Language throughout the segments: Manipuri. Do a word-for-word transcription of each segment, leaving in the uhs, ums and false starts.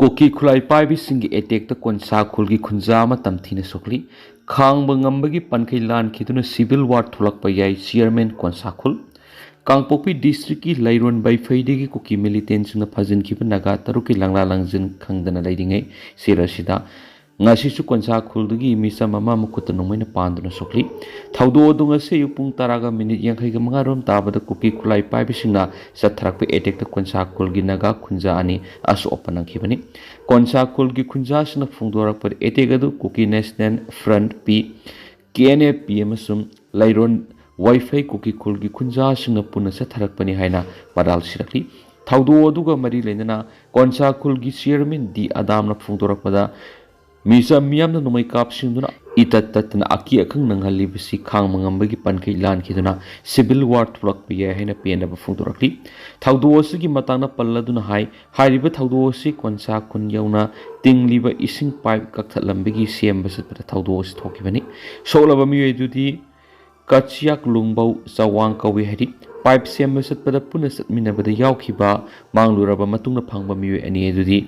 ꯀꯨꯀꯤ ꯈꯨꯠꯂꯥꯏ ꯄꯥꯏꯕꯤꯁꯤꯡꯒꯤ ꯑꯦꯇꯦꯛꯇ ꯀꯣꯟꯁꯥ ꯈꯨꯜꯒꯤ ꯈꯨꯟꯖꯥ ꯑꯃ ꯇꯝꯊꯤꯅ ꯁꯣꯛꯂꯤ꯫ ꯈꯥꯡꯕ ꯉꯝꯕꯒꯤ ꯄꯟꯈꯩ ꯂꯥꯟꯈꯤꯗꯨꯅ ꯁꯤꯚꯤꯜ ꯋꯥꯔ ꯊꯣꯛꯂꯛꯄ ꯌꯥꯏ, ꯆꯤꯌꯔꯃꯦꯟ ꯀꯣꯟꯁꯥ ꯈꯨꯜ꯫ ꯀꯥꯡꯄꯣꯛꯄꯤ ꯗꯤꯁꯇ꯭ꯔꯤꯛꯀꯤ ꯂꯩꯔꯣꯟ ꯕꯩꯐꯩꯗꯒꯤ ꯀꯨꯀꯤ ꯃꯤꯂꯤꯇꯦꯟꯁꯤꯡꯅ ꯐꯥꯖꯤꯟꯈꯤꯕ ꯅꯥꯒꯥ ꯇꯔꯨꯛꯀꯤ ꯂꯪꯂꯥ ꯂꯪꯖꯤꯟ ꯈꯪꯗꯅ ꯂꯩꯔꯤꯉꯩ ꯁꯦꯜ ꯑꯁꯤꯗ ꯉꯁꯤꯁꯨ ꯀꯣꯟꯁꯥ ꯈꯨꯜꯗꯒꯤ ꯃꯤꯆꯝ ꯑꯃ ꯃꯈꯨꯠꯇ ꯅꯣꯡꯃꯩꯅ ꯄꯥꯟꯗꯨꯅ ꯁꯣꯛꯂꯤ꯫ ꯊꯧꯗꯣꯛ ꯑꯗꯨ ꯉꯁꯤ ꯑꯌꯨꯛ ꯄꯨꯡ ꯇꯔꯥꯒ ꯃꯤꯅꯤꯠ ꯌꯥꯡꯈꯩꯒ ꯃꯉꯥ ꯔꯣꯝ ꯇꯥꯕꯗ ꯀꯨꯀꯤ ꯈꯨꯠꯂꯥꯏ ꯄꯥꯏꯕꯤꯁꯤꯡꯅ ꯆꯠꯊꯔꯛꯄ ꯑꯦꯇꯦꯛꯇ ꯀꯣꯟꯁꯥ ꯈꯨꯜꯒꯤ ꯅꯥꯒꯥ ꯈꯨꯟꯖꯥ ꯑꯅꯤ ꯑꯁꯣꯛ ꯑꯄꯟ ꯅꯪꯈꯤꯕꯅꯤ꯫ ꯀꯣꯟꯁꯥ ꯈꯨꯜꯒꯤ ꯈꯨꯟꯖꯥꯁꯤꯡꯅ ꯐꯣꯡꯗꯣꯔꯛꯄꯗ ꯑꯦꯇꯦꯛ ꯑꯗꯨ Kuki national front P, K N F P ꯑꯃꯁꯨꯡ ꯂꯩꯔꯣꯟ ꯋꯥꯏꯐꯩ ꯀꯨꯀꯤ ꯈꯨꯜꯒꯤ ꯈꯨꯟꯖꯥꯁꯤꯡꯅ ꯄꯨꯟꯅ ꯆꯠꯊꯔꯛꯄꯅꯤ ꯍꯥꯏꯅ ꯄꯔꯥꯜ ꯁꯤꯔꯛꯂꯤ꯫ ꯊꯧꯗꯣꯛ ꯑꯗꯨꯒ ꯃꯔꯤ ꯂꯩꯅꯅ ꯀꯣꯟꯁꯥ ꯈꯨꯜꯒꯤ ꯆꯤꯌꯔꯃꯦꯟ ꯗꯤ ꯑꯗꯥꯝꯅ ꯐꯣꯡꯗꯣꯔꯛꯄꯗ ꯃꯤꯆꯝ ꯃꯤꯌꯥꯝꯅ ꯅꯣꯡꯃꯩ ꯀꯥꯞꯁꯤꯟꯗꯨꯅ ꯏꯇꯠ ꯇꯠꯇꯅ ꯑꯀꯤ ꯑꯈꯪ ꯅꯪꯍꯜꯂꯤꯕꯁꯤ ꯈꯥꯡꯕ ꯉꯝꯕꯒꯤ ꯄꯟꯈꯩ ꯂꯥꯟꯈꯤꯗꯨꯅ ꯁꯤꯚꯤꯜ ꯋꯥꯔ ꯊꯣꯛꯂꯛꯄ ꯌꯥꯏ ꯍꯥꯏꯅ ꯄꯦꯟꯗꯕ ꯐꯣꯡꯗꯣꯔꯛꯂꯤ꯫ ꯊꯧꯗꯣꯛ ꯑꯁꯤꯒꯤ ꯃꯇꯥꯡꯗ ꯄꯜꯂꯗꯨꯅ ꯍꯥꯏ, ꯍꯥꯏꯔꯤꯕ ꯊꯧꯗꯣꯛ ꯑꯁꯤ ꯀꯣꯟꯁꯥ ꯈꯨꯟ ꯌꯧꯅ ꯇꯤꯡꯂꯤꯕ ꯏꯁꯤꯡ ꯄꯥꯏꯞ ꯀꯛꯊꯠꯂꯝꯕꯒꯤ ꯁꯦꯝꯕ ꯆꯠꯄꯗ ꯊꯧꯗꯣꯛ ꯑꯁꯤ ꯊꯣꯛꯈꯤꯕꯅꯤ꯫ ꯁꯣꯛꯂꯕ ꯃꯤꯑꯣꯏ ꯑꯗꯨꯗꯤ ꯀꯆꯤꯌꯥꯛ ꯂꯨꯡꯕꯧ ꯆꯋꯥꯡ ꯀꯧꯏ ꯍꯥꯏꯔꯤ꯫ ꯄꯥꯏꯞ ꯁꯦꯝꯕ ꯆꯠꯄꯗ ꯄꯨꯟꯅ ꯆꯠꯃꯤꯟꯅꯕꯗ ꯌꯥꯎꯈꯤꯕ ꯃꯥꯡꯂꯨꯔꯕ ꯃꯇꯨꯡꯗ ꯐꯪꯕ ꯃꯤꯑꯣꯏ ꯑꯅꯤ ꯑꯗꯨꯗꯤ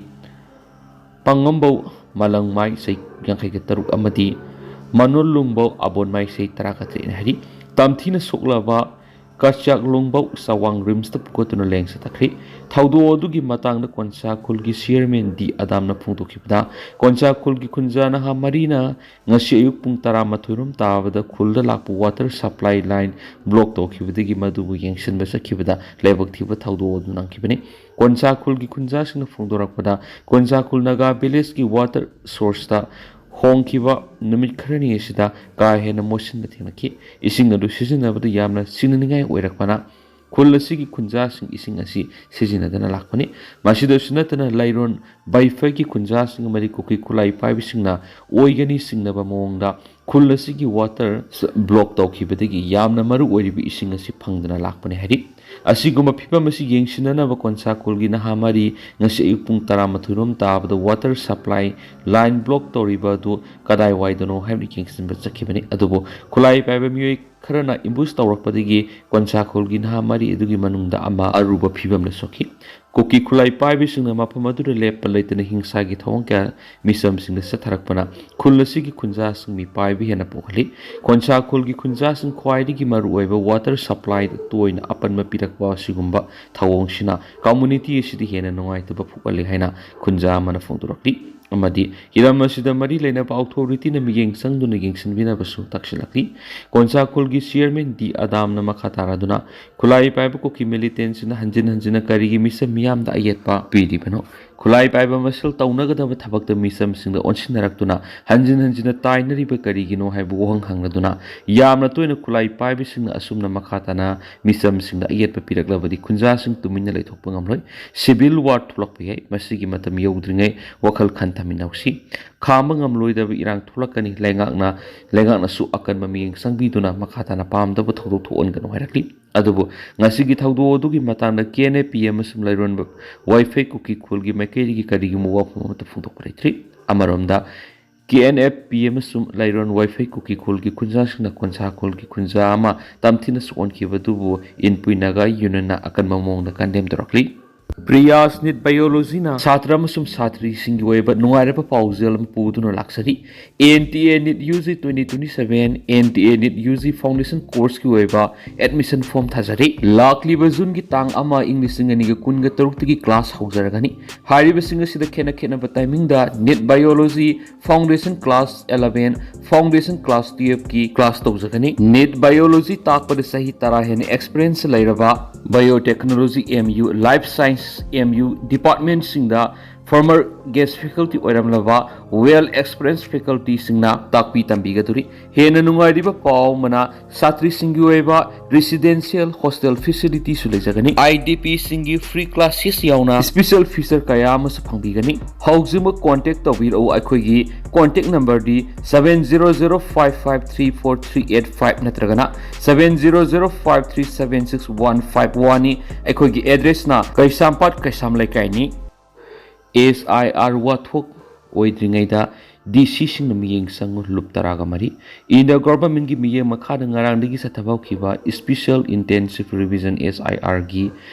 ꯄꯥꯡꯉꯝꯕꯧ ꯃꯥꯂꯪꯃꯥꯏ ꯆꯍꯤ ꯌꯥꯡꯈꯩꯒ ꯇꯔꯨꯛ ꯑꯃꯗꯤ ꯃꯅꯣꯜ ꯂꯨꯡꯕꯧ ꯑꯕꯣꯟꯃꯥꯏ ꯆꯍꯤ ꯇꯔꯥꯒ ꯇꯔꯦꯠꯅꯤ ꯍꯥꯏꯔꯤ꯫ ꯇꯝꯊꯤꯅ ꯁꯣꯛꯂꯕ ꯀꯆꯤꯌꯥꯛ ꯂꯨꯡꯕꯧ ꯆꯋꯥꯡ ꯔꯤꯝꯁꯇ ꯄꯨꯈꯠꯇꯨꯅ ꯂꯥꯌꯦꯡ ꯆꯠꯊꯈ꯭ꯔꯦ꯫ ꯊꯧꯗꯣꯛ ꯑꯗꯨꯒꯤ ꯃꯇꯥꯡꯗ ꯀꯣꯟꯁꯥ ꯈꯨꯜꯒꯤ ꯆꯤꯌꯔꯃꯦꯟ ꯗꯤ ꯑꯗꯥꯝꯅ ꯐꯣꯡꯗꯣꯛꯈꯤꯕꯗ, ꯀꯣꯟꯁꯥ ꯈꯨꯜꯒꯤ ꯈꯨꯟꯖꯥ ꯅꯍꯥ ꯃꯔꯤꯅ ꯉꯁꯤ ꯑꯌꯨꯛ ꯄꯨꯡ ꯇꯔꯥꯃꯥꯊꯣꯏ ꯔꯣꯝ ꯇꯥꯕꯗ ꯈꯨꯜꯗ ꯂꯥꯛꯄ ꯋꯥꯇꯔ ꯁꯄ꯭ꯂꯥꯏ ꯂꯥꯏꯟ ꯕ꯭ꯂꯣꯛ ꯇꯧꯈꯤꯕꯗꯒꯤ ꯃꯗꯨꯕꯨ ꯌꯦꯡꯁꯤꯟꯕ ꯆꯠꯈꯤꯕꯗ ꯂꯥꯏꯕꯛ ꯊꯤꯕ ꯊꯧꯗꯣꯛ ꯑꯗꯨ ꯅꯪꯈꯤꯕꯅꯤ꯫ ꯀꯣꯟꯁꯥ ꯈꯨꯜꯒꯤ ꯈꯨꯟꯖꯥꯁꯤꯡꯅ ꯐꯣꯡꯗꯣꯔꯛꯄꯗ, ꯀꯣꯟꯁꯥ ꯈꯨꯜ ꯅꯥꯒꯥ ꯚꯤꯂꯦꯖꯀꯤ ꯋꯥꯇꯔ ꯁꯣꯔꯁꯇ ꯍꯣꯡꯈꯤꯕ ꯅꯨꯃꯤꯠ ꯈꯔꯅꯤ ꯑꯁꯤꯗ ꯀꯥ ꯍꯦꯟꯅ ꯃꯣꯠꯁꯤꯟꯕ ꯊꯦꯡꯅꯈꯤ꯫ ꯏꯁꯤꯡ ꯑꯗꯨ ꯁꯤꯖꯤꯟꯅꯕꯗ ꯌꯥꯝꯅ ꯁꯤꯡꯅꯅꯤꯡꯉꯥꯏ ꯑꯣꯏꯔꯛꯄꯅ ꯈꯨꯜ ꯑꯁꯤꯒꯤ ꯈꯨꯟꯖꯥꯁꯤꯡ ꯏꯁꯤꯡ ꯑꯁꯤ ꯁꯤꯖꯤꯟꯅꯗꯅ ꯂꯥꯛꯄꯅꯤ꯫ ꯃꯁꯤꯗꯁꯨ ꯅꯠꯇꯅ ꯂꯩꯔꯣꯟ ꯕꯩꯐꯩꯒꯤ ꯈꯨꯟꯖꯥꯁꯤꯡ ꯑꯃꯗꯤ ꯀꯨꯀꯤ ꯈꯨꯠꯂꯥꯏ ꯄꯥꯏꯕꯁꯤꯡꯅ ꯑꯣꯏꯒꯅꯤ ꯆꯤꯡꯅꯕ ꯃꯑꯣꯡꯗ ꯈꯨꯜ ꯑꯁꯤꯒꯤ ꯋꯥꯇꯔ ꯕ꯭ꯂꯣꯛ ꯇꯧꯈꯤꯕꯗꯒꯤ ꯌꯥꯝꯅ ꯃꯔꯨ ꯑꯣꯏꯔꯤꯕ ꯏꯁꯤꯡ ꯑꯁꯤ ꯐꯪꯗꯅ ꯂꯥꯛꯄꯅꯤ ꯍꯥꯏꯔꯤ꯫ ꯑꯁꯤꯒꯨꯝꯕ ꯐꯤꯕꯝ ꯑꯁꯤ ꯌꯦꯡꯁꯤꯟꯅꯅꯕ ꯀꯣꯟꯁꯥ ꯈꯨꯜꯒꯤ ꯅꯍꯥ ꯃꯔꯤ ꯉꯁꯤ ꯑꯌꯨꯛ ꯄꯨꯡ ꯇꯔꯥꯃꯥꯊꯣꯏ ꯔꯣꯝ ꯇꯥꯕꯗ ꯋꯥꯇꯔ ꯁꯄ꯭ꯂꯥꯏ ꯂꯥꯏꯟ ꯕ꯭ꯂꯣꯛ ꯇꯧꯔꯤꯕ ꯑꯗꯨ ꯀꯗꯥꯏꯋꯥꯏꯗꯅꯣ ꯍꯥꯏꯕꯗꯨ ꯌꯦꯡꯁꯤꯟꯕ ꯆꯠꯈꯤꯕꯅꯤ꯫ ꯑꯗꯨꯕꯨ ꯈꯨꯠꯂꯥꯏ ꯄꯥꯏꯕ ꯃꯤꯑꯣꯏ ꯈꯔꯅ ꯑꯦꯝꯕꯨꯁ ꯇꯧꯔꯛꯄꯗꯒꯤ ꯀꯣꯟꯁꯥ ꯈꯨꯜꯒꯤ ꯅꯍꯥ ꯃꯔꯤ ꯑꯗꯨꯒꯤ ꯃꯅꯨꯡꯗ ꯑꯃ ꯑꯔꯨꯕ ꯐꯤꯕꯝꯗ ꯁꯣꯛꯈꯤ꯫ ꯀꯨꯀꯤ ꯈꯨꯠꯂꯥꯏ ꯄꯥꯏꯕꯁꯤꯡꯅ ꯃꯐꯝ ꯑꯗꯨꯗ ꯂꯦꯞꯄ ꯂꯩꯇꯅ ꯍꯤꯡꯁꯥꯒꯤ ꯊꯧꯑꯣꯡ ꯀꯌꯥ ꯃꯤꯆꯝꯁꯤꯡꯗ ꯆꯠꯊꯔꯛꯄꯅ ꯈꯨꯜ ꯑꯁꯤꯒꯤ ꯈꯨꯟꯖꯥꯁꯤꯡ ꯃꯤꯄꯥꯏꯕ ꯍꯦꯟꯅ ꯄꯣꯛꯍꯜꯂꯤ꯫ ꯈꯣꯟꯁꯥ ꯈꯨꯜꯒꯤ ꯈꯨꯟꯖꯥꯁꯤꯡ ꯈ꯭ꯋꯥꯏꯗꯒꯤ ꯃꯔꯨꯑꯣꯏꯕ ꯋꯥꯇꯔ ꯁꯄ꯭ꯂꯥꯏꯗ ꯇꯣꯏꯅ ꯑꯄꯟꯕ ꯄꯤꯔꯛꯄ ꯑꯁꯤꯒꯨꯝꯕ ꯊꯧꯑꯣꯡꯁꯤꯅ ꯀꯝꯃꯨꯅꯤꯇꯤ ꯑꯁꯤꯗ ꯍꯦꯟꯅ ꯅꯨꯡꯉꯥꯏꯇꯕ ꯄꯣꯛꯍꯜꯂꯤ ꯍꯥꯏꯅ ꯈꯨꯟꯖꯥ ꯑꯃꯅ ꯐꯣꯡꯗꯣꯔꯛꯂꯤ꯫ ꯑꯃꯗꯤ ꯍꯤꯔꯝ ꯑꯁꯤꯗ ꯃꯔꯤ ꯂꯩꯅꯕ ꯑꯣꯊꯣꯔꯤꯇꯤꯅ ꯃꯤꯠꯌꯦꯡ ꯆꯪꯗꯨꯅ ꯌꯦꯡꯁꯤꯟꯕꯤꯅꯕꯁꯨ ꯇꯥꯛꯁꯤꯜꯂꯛꯂꯤ꯫ ꯀꯣꯟꯁꯥ ꯈꯨꯜꯒꯤ ꯆꯤꯌꯔꯃꯦꯟ ꯗꯤ ꯑꯗꯥꯝꯅ ꯃꯈꯥ ꯇꯥꯔꯗꯨꯅ ꯈꯨꯠꯂꯥꯏ ꯄꯥꯏꯕ ꯀꯨꯀꯤ ꯃꯤꯂꯤꯇꯦꯟꯁꯤꯡꯅ ꯍꯟꯖꯤꯟ ꯍꯟꯖꯤꯟꯅ ꯀꯔꯤꯒꯤ ꯃꯤꯆꯝ ꯃꯤꯌꯥꯝꯗ ꯑꯌꯦꯠꯄ ꯄꯤꯔꯤꯕꯅꯣ? ꯈꯨꯠꯂꯥꯏ ꯄꯥꯏꯕ ꯃꯁꯦꯜ ꯇꯧꯅꯒꯗꯕ ꯊꯕꯛꯇ ꯃꯤꯆꯝꯁꯤꯡꯗ ꯑꯣꯟꯁꯤꯟꯅꯔꯛꯇꯨꯅ ꯍꯟꯖꯤꯟ ꯍꯟꯖꯤꯟꯅ ꯇꯥꯏꯅꯔꯤꯕ ꯀꯔꯤꯒꯤꯅꯣ ꯍꯥꯏꯕ ꯋꯥꯍꯪ ꯍꯪꯂꯗꯨꯅ ꯌꯥꯝꯅ ꯇꯣꯏꯅ ꯈꯨꯠꯂꯥꯏ ꯄꯥꯏꯕꯁꯤꯡꯅ ꯑꯁꯨꯝꯅ ꯃꯈꯥ ꯇꯥꯅ ꯃꯤꯆꯝꯁꯤꯡꯗ ꯑꯌꯦꯠꯄ ꯄꯤꯔꯛꯂꯕꯗꯤ ꯈꯨꯟꯖꯥꯁꯤꯡ ꯇꯨꯃꯤꯟꯅ ꯂꯩꯊꯣꯛꯄ ꯉꯝꯂꯣꯏ꯫ ꯁꯤꯚꯤꯜ ꯋꯥꯔ ꯊꯣꯛꯂꯛꯄ ꯌꯥꯏ꯫ ꯃꯁꯤꯒꯤ ꯃꯇꯝ ꯌꯧꯗ꯭ꯔꯤꯉꯩ ꯋꯥꯈꯜ ꯈꯟꯊꯃꯤꯟꯅꯧꯁꯤ꯫ ꯈꯥꯝꯕ ꯉꯝꯂꯣꯏꯗꯕ ꯏꯔꯥꯡ ꯊꯣꯛꯂꯛꯀꯅꯤ꯫ ꯂꯩꯉꯥꯛꯅ ꯂꯩꯉꯥꯛꯅꯁꯨ ꯑꯀꯟꯕ ꯃꯤꯠꯌꯦꯡ ꯆꯪꯕꯤꯗꯨꯅ ꯃꯈꯥ ꯇꯥꯅ ꯄꯥꯝꯗꯕ ꯊꯧꯗꯣꯛ ꯊꯣꯛꯍꯟꯒꯅꯨ ꯍꯥꯏꯔꯛꯂꯤ꯫ ꯑꯗꯨꯕꯨ ꯉꯁꯤꯒꯤ ꯊꯧꯗꯣꯛ ꯑꯗꯨꯒꯤ ꯃꯇꯥꯡꯗ ꯀꯦ ꯑꯦꯟ ꯑꯦ ꯄꯤ ꯑꯃꯁꯨꯡ ꯂꯩꯔꯣꯟꯕ ꯋꯥꯏꯐꯩ ꯀꯨꯀꯤ ꯈꯨꯜꯒꯤ ꯃꯥꯏꯀꯩꯗꯒꯤ ꯀꯔꯤꯒꯨꯝꯕ ꯋꯥꯐꯝ ꯑꯃꯠꯇ ꯐꯣꯡꯗꯣꯛꯄ ꯂꯩꯇ꯭ꯔꯤ꯫ ꯑꯃꯔꯣꯝꯗ ꯀꯦ ꯑꯦꯟ ꯑꯦꯐ ꯄꯤ ꯑꯃꯁꯨꯡ ꯂꯩꯔꯣꯟ ꯋꯥꯏꯐꯩ ꯀꯨꯀꯤ ꯈꯨꯜꯒꯤ ꯈꯨꯟꯖꯥꯁꯤꯡꯅ ꯀꯣꯟꯁꯥ ꯈꯨꯜꯒꯤ ꯈꯨꯟꯖꯥ ꯑꯃ ꯇꯝꯊꯤꯅ ꯁꯣꯛꯍꯟꯈꯤꯕ ꯑꯗꯨꯕꯨ ꯏꯟꯄꯨꯏ ꯅꯥꯒꯥ ꯌꯨꯅꯤꯌꯟꯅ ꯑꯀꯟꯕ ꯃꯑꯣꯡꯗ ꯀꯟꯗꯦꯝ ꯇꯧꯔꯛꯂꯤ꯫ ꯄ꯭ꯔꯤꯌꯥꯁ ꯅꯤꯠ ꯕꯥꯏꯑꯣꯂꯣꯖꯤꯅ ꯁꯥꯇ꯭ꯔ ꯑꯃꯁꯨꯡ ꯁꯥꯇ꯭ꯔꯤꯁꯤꯡꯒꯤ ꯑꯣꯏꯕ ꯅꯨꯡꯉꯥꯏꯔꯕ ꯄꯥꯎꯖꯦꯜ ꯑꯃ ꯄꯨꯗꯨꯅ ꯂꯥꯛꯆꯔꯤ꯫ N T A NEET U G twenty twenty seven, N T A NEET U G foundation ꯀꯣꯔꯁꯀꯤ ꯑꯣꯏꯕ ꯑꯦꯗꯃꯤꯁꯟ ꯐꯣꯔꯝ ꯊꯥꯖꯔꯤ꯫ ꯂꯥꯛꯂꯤꯕ ꯖꯨꯟꯒꯤ ꯇꯥꯡ ꯑꯃ, ꯏꯪ ꯂꯤꯁꯤꯡ ꯑꯅꯤꯒ ꯀꯨꯟꯒ ꯇꯔꯨꯛꯇꯒꯤ ꯀ꯭ꯂꯥꯁ ꯍꯧꯖꯔꯒꯅꯤ꯫ ꯍꯥꯏꯔꯤꯕꯁꯤꯡ ꯑꯁꯤꯗ ꯈꯦꯠꯅ ꯈꯦꯠꯅꯕ ꯇꯥꯏꯃꯤꯡꯗ NEET biology foundation class eleven, foundation class twelve ꯀꯤ ꯀ꯭ꯂꯥꯁ ꯇꯧꯖꯒꯅꯤ꯫ ꯅꯤꯠ ꯕꯥꯏꯑꯣꯂꯣꯖꯤ ꯇꯥꯛꯄꯗ ꯆꯍꯤ ꯇꯔꯥ ꯍꯦꯟꯅ ꯑꯦꯛꯁꯄꯤꯔꯤꯌꯦꯟꯁ ꯂꯩꯔꯕ biotechnology M U, life science M U ꯗꯤꯄꯥꯔꯠꯃꯦꯟꯁꯤꯡꯗ ꯐꯣꯔꯃꯔ ꯒꯦꯁ ꯐꯦꯀꯜꯇꯤ ꯑꯣꯏꯔꯝꯂꯕ ꯋꯦꯜ ꯑꯦꯛꯁꯄꯤꯔꯤꯌꯦꯟꯁ ꯐꯦꯀꯜꯇꯤꯁꯤꯡꯅ ꯇꯥꯛꯄꯤ ꯇꯝꯕꯤꯒꯗꯧꯔꯤ꯫ ꯍꯦꯟꯅ ꯅꯨꯡꯉꯥꯏꯔꯤꯕ ꯄꯥꯎ ꯑꯃꯅ ꯁꯥꯇ꯭ꯔꯤꯁꯤꯡꯒꯤ ꯑꯣꯏꯕ ꯔꯤꯁꯤꯗꯦꯟꯁꯤꯌꯦꯜ ꯍꯣꯁꯇꯦꯜ ꯐꯦꯁꯤꯂꯤꯇꯤꯁꯨ ꯂꯩꯖꯒꯅꯤ꯫ ꯑꯥꯏ ꯗꯤ ꯄꯤꯁꯤꯡꯒꯤ ꯐ꯭ꯔꯤ ꯀ꯭ꯂꯥꯁꯦꯁ ꯌꯥꯎꯅ ꯁ꯭ꯄꯦꯁꯦꯜ ꯐꯤꯆꯔ ꯀꯌꯥ ꯑꯃꯁꯨ ꯐꯪꯕꯤꯒꯅꯤ꯫ ꯍꯧꯖꯤꯛꯃꯛ ꯀꯣꯟꯇꯦꯛ ꯇꯧꯕꯤꯔꯛꯎ꯫ ꯑꯩꯈꯣꯏꯒꯤ contact ꯅꯝꯕꯔꯗꯤ seven zero zero five five three four three eight five ꯅꯠꯇ꯭ꯔꯒꯅ seven zero zero five three seven six one five one ꯅꯤ꯫ ꯑꯩꯈꯣꯏꯒꯤ ꯑꯦꯗ꯭ꯔꯦꯁꯅ ꯀꯩꯁꯥꯝꯄꯥꯠ ꯀꯩꯁꯥꯝ ꯂꯩꯀꯥꯏꯅꯤ꯫ ꯑꯦꯁ ꯑꯥꯏ ꯑꯥꯔ ꯋꯥꯊꯣꯛ ꯑꯣꯏꯗ꯭ꯔꯤꯉꯩꯗ ꯗꯤ ꯁꯤꯁꯤꯡꯅ ꯃꯤꯠꯌꯦꯡ ꯆꯪꯉꯨ ꯂꯨꯞ ꯇꯔꯥꯒ ꯃꯔꯤ꯫ ꯏꯟꯗꯤꯌꯥ ꯒꯣꯚꯔꯟꯃꯦꯟꯠꯀꯤ ꯃꯤꯠꯌꯦꯡ ꯃꯈꯥꯗ ꯉꯔꯥꯡꯗꯒꯤ ꯆꯠꯊꯕ ꯍꯧꯈꯤꯕ Special Intensive Revision, S I R, ꯒꯤ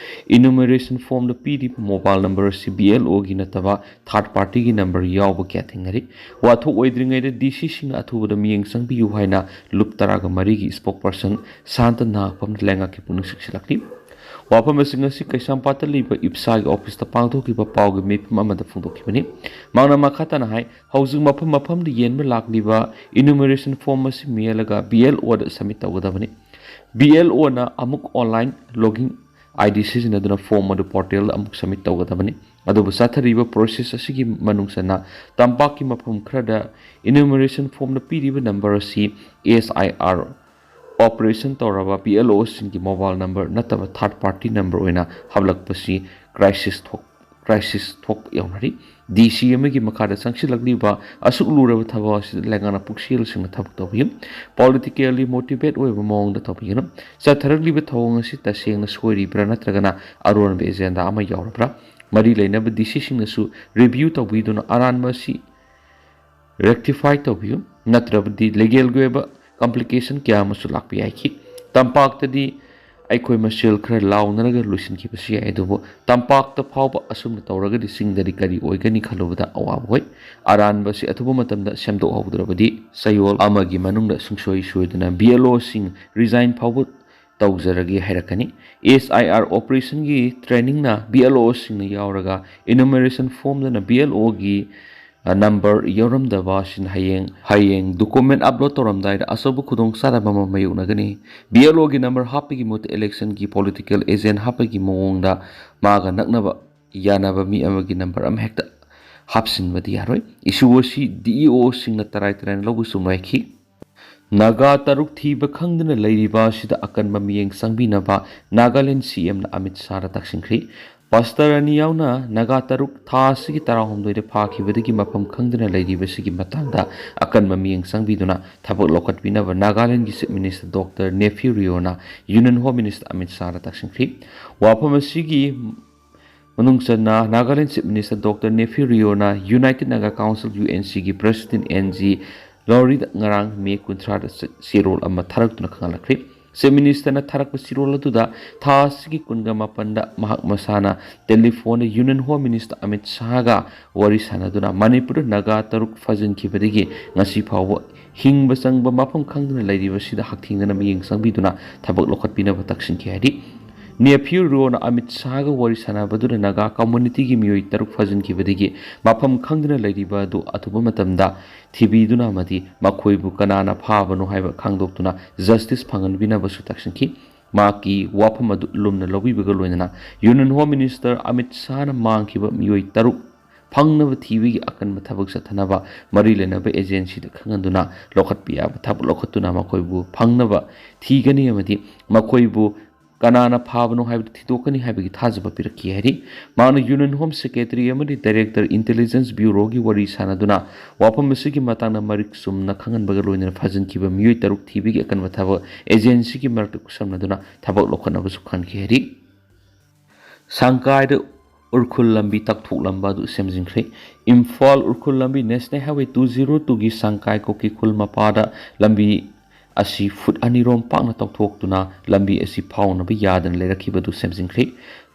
ꯏꯅꯨꯃꯔꯦꯁꯟ ꯐꯣꯔꯝꯗ ꯄꯤꯔꯤꯕ ꯃꯣꯕꯥꯏꯜ ꯅꯝꯕꯔ ꯑꯁꯤ ꯕꯤ ꯑꯦꯜ ꯑꯣꯒꯤ ꯅꯠꯇꯕ ꯊꯥꯔꯠ ꯄꯥꯔꯇꯤꯒꯤ ꯅꯝꯕꯔ ꯌꯥꯎꯕ ꯀꯌꯥ ꯊꯦꯡꯅꯔꯤ꯫ ꯋꯥꯊꯣꯛ ꯑꯣꯏꯗ꯭ꯔꯤꯉꯩꯗ ꯗꯤ ꯁꯤꯁꯤꯡꯅ ꯑꯊꯨꯕꯗ ꯃꯤꯠꯌꯦꯡ ꯆꯪꯕꯤꯌꯨ ꯍꯥꯏꯅ ꯂꯨꯞ ꯇꯔꯥꯒ ꯃꯔꯤꯒꯤ ꯁ꯭ꯄꯣꯛ ꯄꯔꯁꯟ ꯁꯥꯟꯇ ꯅꯥꯒꯄꯝꯅ ꯂꯩꯉꯥꯛꯀꯤ ꯄꯨꯛꯅꯤꯡ ꯆꯤꯡꯁꯤꯜꯂꯛꯂꯤ꯫ ꯋꯥꯐꯝꯁꯤꯡ ꯑꯁꯤ ꯀꯩꯁꯥꯝꯄꯥꯠꯇ ꯂꯩꯕ ꯏꯞꯁꯥꯒꯤ ꯑꯣꯐꯤꯁꯇ ꯄꯥꯡꯊꯣꯛꯈꯤꯕ ꯄꯥꯎꯒꯤ ꯃꯤꯐꯝ ꯑꯃꯗ ꯐꯣꯡꯗꯣꯛꯈꯤꯕꯅꯤ꯫ ꯃꯍꯥꯛꯅ ꯃꯈꯥ ꯇꯥꯅ ꯍꯥꯏ, ꯍꯧꯖꯤꯛ ꯃꯐꯝ ꯃꯐꯝꯗ ꯌꯦꯟꯕ ꯂꯥꯛꯂꯤꯕ ꯏꯅꯨꯃꯔꯦꯁꯟ ꯐꯣꯔꯝ ꯑꯁꯤ ꯃꯦꯜꯂꯒ ꯕꯤ ꯑꯦꯜ ꯑꯣꯗ ꯁꯕꯃꯤꯠ ꯇꯧꯒꯗꯕꯅꯤ꯫ ꯕꯤ ꯑꯦꯜ ꯑꯣꯅ ꯑꯃꯨꯛ ꯑꯣꯟꯂꯥꯏꯟ ꯂꯣꯒꯤꯟ ꯑꯥꯏ ꯗꯤ ꯁꯤꯖꯤꯟꯅꯗꯨꯅ ꯐꯣꯔꯝ ꯑꯗꯨ ꯄꯣꯔꯇꯦꯜꯗ ꯑꯃꯨꯛ ꯁꯕꯃꯤꯠ ꯇꯧꯒꯗꯕꯅꯤ꯫ ꯑꯗꯨꯕꯨ ꯆꯠꯊꯔꯤꯕ ꯄ꯭ꯔꯣꯁꯦꯁ ꯑꯁꯤꯒꯤ ꯃꯅꯨꯡ ꯆꯟꯅ ꯇꯝꯄꯥꯛꯀꯤ ꯃꯐꯝ ꯈꯔꯗ ꯏꯅꯨꯃꯔꯦꯁꯟ ꯐꯣꯔꯝꯗ ꯄꯤꯔꯤꯕ ꯅꯝꯕꯔ ꯑꯁꯤ ꯑꯦꯁ ꯑꯥꯏ ꯑꯥꯔ ꯑꯣꯄꯔꯦꯁꯟ ꯇꯧꯔꯕ ꯕꯤ ꯑꯦꯜ ꯑꯣꯁꯤꯡꯒꯤ ꯃꯣꯕꯥꯏꯜ ꯅꯝꯕꯔ ꯅꯠꯇꯕ ꯊꯥꯔꯠ ꯄꯥꯔꯇꯤ ꯅꯝꯕꯔ ꯑꯣꯏꯅ ꯍꯥꯞꯂꯛꯄꯁꯤ ꯀ꯭ꯔꯥꯏꯁꯤꯁ ꯊꯣꯛ ꯀ꯭ꯔꯥꯏꯁꯤꯁ ꯊꯣꯛꯄ ꯌꯥꯎꯅꯔꯤ꯫ ꯗꯤ ꯁꯤ ꯑꯃꯒꯤ ꯃꯈꯥꯗ ꯆꯪꯁꯤꯜꯂꯛꯂꯤꯕ ꯑꯁꯨꯛ ꯂꯨꯔꯕ ꯊꯕꯛ ꯑꯁꯤꯗ ꯂꯩꯉꯥꯛꯅ ꯄꯨꯛꯆꯦꯜ ꯁꯦꯡꯅ ꯊꯕꯛ ꯇꯧꯕꯤꯌꯨ꯫ ꯄꯣꯂꯤꯇꯤꯀꯦꯜꯂꯤ ꯃꯣꯇꯤꯚꯦꯠ ꯑꯣꯏꯕ ꯃꯑꯣꯡꯗ ꯇꯧꯕꯤꯒꯅꯨ꯫ ꯆꯠꯊꯔꯛꯂꯤꯕ ꯊꯧꯑꯣꯡ ꯑꯁꯤ ꯇꯁꯦꯡꯅ ꯁꯣꯏꯔꯤꯕ꯭ꯔꯥ ꯅꯠꯇ꯭ꯔꯒꯅ ꯑꯔꯣꯟꯕ ꯑꯦꯖꯦꯟꯗꯥ ꯑꯃ ꯌꯥꯎꯔꯕ꯭ꯔꯥ? ꯃꯔꯤ ꯂꯩꯅꯕ ꯗꯤ ꯁꯤꯁꯤꯡꯅꯁꯨ ꯔꯤꯚꯤꯌꯨ ꯇꯧꯕꯤꯗꯨꯅ ꯑꯔꯥꯟꯕ ꯑꯁꯤ ꯔꯦꯛꯇꯤꯐꯥꯏ ꯇꯧꯕꯤꯌꯨ, ꯅꯠꯇ꯭ꯔꯕꯗꯤ ꯂꯤꯒꯦꯜꯒꯤ ꯑꯣꯏꯕ ꯀꯝꯄ꯭ꯂꯤꯀꯦꯁꯟ ꯀꯌꯥ ꯑꯃꯁꯨ ꯂꯥꯛꯄ ꯌꯥꯏꯈꯤ꯫ ꯇꯝꯄꯥꯛꯇꯗꯤ ꯑꯩꯈꯣꯏ ꯃꯁꯦꯜ ꯈꯔ ꯂꯥꯎꯅꯔꯒ ꯂꯣꯏꯁꯤꯟꯈꯤꯕꯁꯨ ꯌꯥꯏ, ꯑꯗꯨꯕꯨ ꯇꯝꯄꯥꯛꯇ ꯐꯥꯎꯕ ꯑꯁꯨꯝꯅ ꯇꯧꯔꯒꯗꯤ ꯆꯤꯡꯗꯗꯤ ꯀꯔꯤ ꯑꯣꯏꯒꯅꯤ ꯈꯜꯂꯨꯕꯗ ꯑꯋꯥꯕ ꯑꯣꯏ꯫ ꯑꯔꯥꯟꯕ ꯑꯁꯤ ꯑꯊꯨꯕ ꯃꯇꯝꯗ ꯁꯦꯝꯗꯣꯛꯍꯧꯗ꯭ꯔꯕꯗꯤ ꯆꯌꯣꯜ ꯑꯃꯒꯤ ꯃꯅꯨꯡꯗ ꯁꯨꯡꯁꯣꯏ ꯁꯣꯏꯗꯅ ꯕꯤ ꯑꯦꯜ ꯑꯣꯁꯤꯡ ꯔꯤꯖꯥꯏꯟ ꯐꯥꯎꯕ ꯇꯧꯖꯔꯒꯦ ꯍꯥꯏꯔꯛꯀꯅꯤ꯫ ꯑꯦꯁ ꯑꯥꯏ ꯑꯥꯔ ꯑꯣꯄꯔꯦꯁꯟꯒꯤ ꯇ꯭ꯔꯦꯅꯤꯡꯅ ꯕꯤ ꯑꯦꯜ ꯑꯣꯁꯤꯡꯅ ꯌꯥꯎꯔꯒ ꯏꯅꯨꯃꯔꯦꯁꯟ ꯐꯣꯔꯝꯗꯅ ꯕꯤ ꯑꯦꯜ ꯑꯣꯒꯤ ꯅꯝꯕꯔ ꯌꯥꯎꯔꯝꯗꯕ ꯑꯁꯤꯅ ꯍꯌꯦꯡ ꯍꯌꯦꯡ ꯗꯣꯀꯨꯃꯦꯟ ꯑꯞꯂꯣꯗ ꯇꯧꯔꯝꯗꯥꯏꯗ ꯑꯆꯧꯕ ꯈꯨꯗꯣꯡꯆꯥꯗꯕ ꯑꯃ ꯃꯥꯌꯣꯛꯅꯒꯅꯤ꯫ ꯕꯤ ꯑꯦꯜ ꯑꯣꯒꯤ ꯅꯝꯕꯔ ꯍꯥꯞꯄꯒꯤ ꯃꯍꯨꯠꯇ ꯏꯂꯦꯛꯁꯟꯒꯤ ꯄꯣꯂꯤꯇꯤꯀꯦꯜ ꯑꯦꯖꯦꯟ ꯍꯥꯞꯄꯒꯤ ꯃꯑꯣꯡꯗ ꯃꯥꯒ ꯅꯛꯅꯕ ꯌꯥꯅꯕ ꯃꯤ ꯑꯃꯒꯤ ꯅꯝꯕꯔ ꯑꯃ ꯍꯦꯛꯇ ꯍꯥꯞꯆꯤꯟꯕꯗꯤ ꯌꯥꯔꯣꯏ꯫ ꯏꯁꯨ ꯑꯁꯤ ꯗꯤ ꯏ ꯑꯣꯁꯤꯡꯅ ꯇꯔꯥꯏ ꯇꯔꯥꯏꯅ ꯂꯧꯕꯁꯨ ꯅꯨꯡꯉꯥꯏꯈꯤ꯫ ꯅꯥꯒꯥ ꯇꯔꯨꯛ ꯊꯤꯕ ꯈꯪꯗꯅ ꯂꯩꯔꯤꯕ ꯑꯁꯤꯗ ꯑꯀꯟꯕ ꯃꯤꯠꯌꯦꯡ ꯆꯪꯕꯤꯅꯕ ꯅꯥꯒꯥꯂꯦꯟ ꯁꯤ ꯑꯦꯝꯅ ꯑꯃꯤꯠ ꯁꯥꯍꯗ ꯇꯛꯁꯤꯟꯈ꯭ꯔꯤ꯫ ꯄꯥꯁꯇꯔ ꯑꯅꯤ ꯌꯥꯎꯅ ꯅꯥꯒꯥ ꯇꯔꯨꯛ ꯊꯥ ꯑꯁꯤꯒꯤ ꯇꯔꯥꯍꯨꯝꯗꯣꯏꯗ ꯐꯥꯈꯤꯕꯗꯒꯤ ꯃꯐꯝ ꯈꯪꯗꯅ ꯂꯩꯔꯤꯕꯁꯤꯒꯤ ꯃꯇꯥꯡꯗ ꯑꯀꯟꯕ ꯃꯤꯠꯌꯦꯡ ꯆꯪꯕꯤꯗꯨꯅ ꯊꯕꯛ ꯂꯧꯈꯠꯄꯤꯅꯕ ꯅꯥꯒꯥꯂꯦꯟꯒꯤ ꯆꯤꯐ ꯃꯤꯅꯤꯁꯇꯔ ꯗꯣꯛꯇꯔ ꯅꯦꯐ꯭ꯌꯨ ꯔꯤꯑꯣꯅ ꯌꯨꯅꯤꯌꯟ ꯍꯣꯝ ꯃꯤꯅꯤꯁꯇꯔ ꯑꯃꯤꯠ ꯁꯥꯍꯗ ꯇꯛꯁꯤꯟꯈ꯭ꯔꯤ꯫ ꯋꯥꯐꯝ ꯑꯁꯤꯒꯤ ꯃꯅꯨꯡ ꯆꯟꯅ Nagaland chief minister doctor Neiphiu ꯔꯤꯑꯣꯅ united Naga council, U N ꯁꯤꯒꯤ ꯄ꯭ꯔꯦꯁꯤꯗꯦꯟꯠ ꯑꯦꯟ ꯖꯤ ꯂꯣꯔꯤꯗ ꯉꯔꯥꯡ ꯃꯦ ꯀꯨꯟꯊ꯭ꯔꯥꯗ ꯆ-, ꯆꯦꯔꯣꯜ ꯑꯃ ꯊꯥꯔꯛꯇꯨꯅ ꯈꯪꯍꯜꯂꯛꯈ꯭ꯔꯤ꯫ ꯆꯤꯐ ꯃꯤꯅꯤꯁꯇꯔꯅ ꯊꯥꯔꯛꯄ ꯆꯦꯔꯣꯜ ꯑꯗꯨꯗ ꯊꯥ ꯑꯁꯤꯒꯤ ꯀꯨꯟꯒ ꯃꯥꯄꯟꯗ ꯃꯍꯥꯛ ꯃꯁꯥꯅ ꯇꯦꯂꯤꯐꯣꯟꯗ ꯌꯨꯅꯤꯌꯟ ꯍꯣꯝ ꯃꯤꯅꯤꯁꯇꯔ ꯑꯃꯤꯠ ꯁꯥꯍꯒ ꯋꯥꯔꯤ ꯁꯥꯟꯅꯗꯨꯅ ꯃꯅꯤꯄꯨꯔꯗ ꯅꯥꯒꯥ ꯇꯔꯨꯛ ꯐꯥꯖꯤꯟꯈꯤꯕꯗꯒꯤ ꯉꯁꯤ ꯐꯥꯎꯕ ꯍꯤꯡꯕ ꯆꯪꯕ ꯃꯐꯝ ꯈꯪꯗꯅ ꯂꯩꯔꯤꯕꯁꯤꯗ ꯍꯛꯊꯦꯡꯅꯅ ꯃꯤꯠꯌꯦꯡ ꯆꯪꯕꯤꯗꯨꯅ ꯊꯕꯛ ꯂꯧꯈꯠꯄꯤꯅꯕ ꯇꯛꯁꯤꯟꯈꯤ ꯍꯥꯏꯔꯤ꯫ ꯅꯦꯐ꯭ꯌꯨ ꯔꯤꯑꯣꯅ ꯑꯃꯤꯠ ꯁꯥꯍꯒ ꯋꯥꯔꯤ ꯁꯥꯟꯅꯕꯗꯨꯗ ꯅꯥꯒꯥ ꯀꯝꯃꯨꯅꯤꯇꯤꯒꯤ ꯃꯤꯑꯣꯏ ꯇꯔꯨꯛ ꯐꯥꯖꯤꯟꯈꯤꯕꯗꯒꯤ ꯃꯐꯝ ꯈꯪꯗꯅ ꯂꯩꯔꯤꯕ ꯑꯗꯨ ꯑꯊꯨꯕ ꯃꯇꯝꯗ ꯊꯤꯕꯤꯗꯨꯅ ꯑꯃꯗꯤ ꯃꯈꯣꯏꯕꯨ ꯀꯅꯥꯅ ꯐꯥꯕꯅꯣ ꯍꯥꯏꯕ ꯈꯪꯗꯣꯛꯇꯨꯅ ꯖꯁꯇꯤꯁ ꯐꯪꯍꯟꯕꯤꯅꯕꯁꯨ ꯇꯛꯁꯤꯟꯈꯤ꯫ ꯃꯍꯥꯛꯀꯤ ꯋꯥꯐꯝ ꯑꯗꯨ ꯂꯨꯝꯅ ꯂꯧꯕꯤꯕꯒ ꯂꯣꯏꯅꯅ ꯌꯨꯅꯤꯌꯟ ꯍꯣꯝ ꯃꯤꯅꯤꯁꯇꯔ ꯑꯃꯤꯠ ꯁꯥꯍꯅ ꯃꯥꯡꯈꯤꯕ ꯃꯤꯑꯣꯏ ꯇꯔꯨꯛ ꯐꯪꯅꯕ ꯊꯤꯕꯒꯤ ꯑꯀꯟꯕ ꯊꯕꯛ ꯆꯠꯊꯅꯕ ꯃꯔꯤ ꯂꯩꯅꯕ ꯑꯦꯖꯦꯟꯁꯤꯗ ꯈꯪꯍꯟꯗꯨꯅ ꯂꯧꯈꯠꯄ ꯌꯥꯕ ꯊꯕꯛ ꯂꯧꯈꯠꯇꯨꯅ ꯃꯈꯣꯏꯕꯨ ꯐꯪꯅꯕ ꯊꯤꯒꯅꯤ ꯑꯃꯗꯤ ꯃꯈꯣꯏꯕꯨ ꯀꯅꯥꯅ ꯐꯥꯕꯅꯣ ꯍꯥꯏꯕꯗꯨ ꯊꯤꯗꯣꯛꯀꯅꯤ ꯍꯥꯏꯕꯒꯤ ꯊꯥꯖꯕ ꯄꯤꯔꯛꯈꯤ ꯍꯥꯏꯔꯤ꯫ ꯃꯍꯥꯛꯅ ꯌꯨꯅꯤꯌꯟ ꯍꯣꯝ ꯁꯦꯀ꯭ꯔꯦꯇꯔꯤ ꯑꯃꯗꯤ ꯗꯥꯏꯔꯦꯛꯇꯔ ꯏꯟꯇꯦꯂꯤꯖꯦꯟꯁ ꯕ꯭ꯌꯨꯔꯣꯒꯤ ꯋꯥꯔꯤ ꯁꯥꯟꯅꯗꯨꯅ ꯋꯥꯐꯝ ꯑꯁꯤꯒꯤ ꯃꯇꯥꯡꯗ ꯃꯔꯤꯛ ꯆꯨꯝꯅ ꯈꯪꯍꯟꯕꯒ ꯂꯣꯏꯅꯅ ꯐꯥꯖꯤꯟꯈꯤꯕ ꯃꯤꯑꯣꯏ ꯇꯔꯨꯛ ꯊꯤꯕꯒꯤ ꯑꯀꯟꯕ ꯊꯕꯛ ꯑꯦꯖꯦꯟꯁꯤꯒꯤ ꯃꯔꯛꯇ ꯈꯨꯠꯁꯝꯅꯗꯨꯅ ꯊꯕꯛ ꯂꯧꯈꯠꯅꯕꯁꯨ ꯈꯟꯈꯤ ꯍꯥꯏꯔꯤ꯫ ꯁꯪꯀꯥꯏꯗ ꯎꯔꯈꯨꯜ ꯂꯝꯕꯤ ꯇꯥꯛꯊꯣꯛꯂꯝꯕ ꯑꯗꯨ ꯁꯦꯝꯖꯤꯟꯈ꯭ꯔꯦ꯫ ꯏꯝꯐꯥꯜ ꯎꯔꯈꯨꯜ ꯂꯝꯕꯤ, ꯅꯦꯁꯅꯦꯜ ꯍꯥꯏꯋꯦ ꯇꯨ ꯖꯤꯔꯣ ꯇꯨꯒꯤ ꯁꯪꯀꯥꯏ ꯀꯣꯀꯤꯈꯨꯜ ꯃꯄꯥꯗ ꯂꯝꯕꯤ ꯑꯁꯤ ꯐꯨꯠ ꯑꯅꯤꯔꯣꯝ ꯄꯥꯛꯅ ꯇꯧꯊꯣꯛꯇꯨꯅ ꯂꯝꯕꯤ ꯑꯁꯤ ꯐꯥꯎꯅꯕ ꯌꯥꯗꯅ ꯂꯩꯔꯛꯈꯤꯕ ꯑꯗꯨ ꯁꯦꯝꯖꯤꯟꯈ꯭ꯔꯦ꯫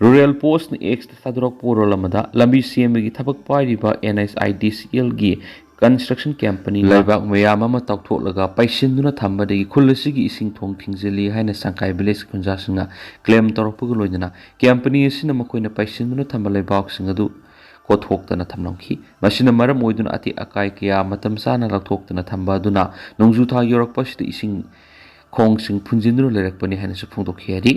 ꯔꯨꯔꯦꯜ ꯄꯣꯁꯅ ꯑꯦꯛꯁꯇ ꯊꯥꯗꯣꯔꯛꯄ ꯋꯥꯔꯣꯜ ꯑꯃꯗ, ꯂꯝꯕꯤ ꯁꯦꯝꯕꯒꯤ ꯊꯕꯛ ꯄꯥꯏꯔꯤꯕ ꯑꯦꯟ ꯑꯩꯆ ꯑꯥꯏ ꯗꯤ ꯁꯤ ꯑꯦꯜꯒꯤ ꯀꯟꯁꯇ꯭ꯔꯛꯁꯟ ꯀꯝꯄꯅꯤꯅ ꯂꯩꯕꯥꯛ ꯃꯌꯥꯝ ꯑꯃ ꯇꯧꯊꯣꯛꯂꯒ ꯄꯩꯁꯤꯟꯗꯨꯅ ꯊꯝꯕꯗꯒꯤ ꯈꯨꯜ ꯑꯁꯤꯒꯤ ꯏꯁꯤꯡ ꯊꯣꯡ ꯊꯤꯡꯖꯤꯜꯂꯤ ꯍꯥꯏꯅ ꯁꯪꯀꯥꯏ ꯚꯤꯂꯦꯖꯀꯤ ꯈꯨꯟꯖꯥꯁꯤꯡꯅ ꯀ꯭ꯂꯦꯝ ꯇꯧꯔꯛꯄꯒ ꯂꯣꯏꯅꯅ ꯀꯝꯄꯅꯤ ꯑꯁꯤꯅ ꯃꯈꯣꯏꯅ ꯄꯩꯁꯤꯟꯗꯨꯅ ꯊꯝꯕ ꯂꯩꯕꯥꯛꯁꯤꯡ ꯑꯗꯨ ꯀꯣꯊꯣꯛꯇꯅ ꯊꯝꯂꯝꯈꯤ꯫ ꯃꯁꯤꯅ ꯃꯔꯝ ꯑꯣꯏꯗꯨꯅ ꯑꯇꯦꯛ ꯑꯀꯥꯏ ꯀꯌꯥ ꯃꯇꯝ ꯆꯥꯅ ꯂꯧꯊꯣꯛꯇꯅ ꯊꯝꯕ ꯑꯗꯨꯅ ꯅꯣꯡꯖꯨ ꯊꯥ ꯌꯧꯔꯛꯄ ꯑꯁꯤꯗ ꯏꯁꯤꯡ ꯈꯣꯡꯁꯤꯡ ꯐꯨꯟꯖꯤꯟꯗꯨꯅ ꯂꯩꯔꯛꯄꯅꯤ ꯍꯥꯏꯅꯁꯨ ꯐꯣꯡꯗꯣꯛꯈꯤ ꯍꯥꯏꯔꯤ꯫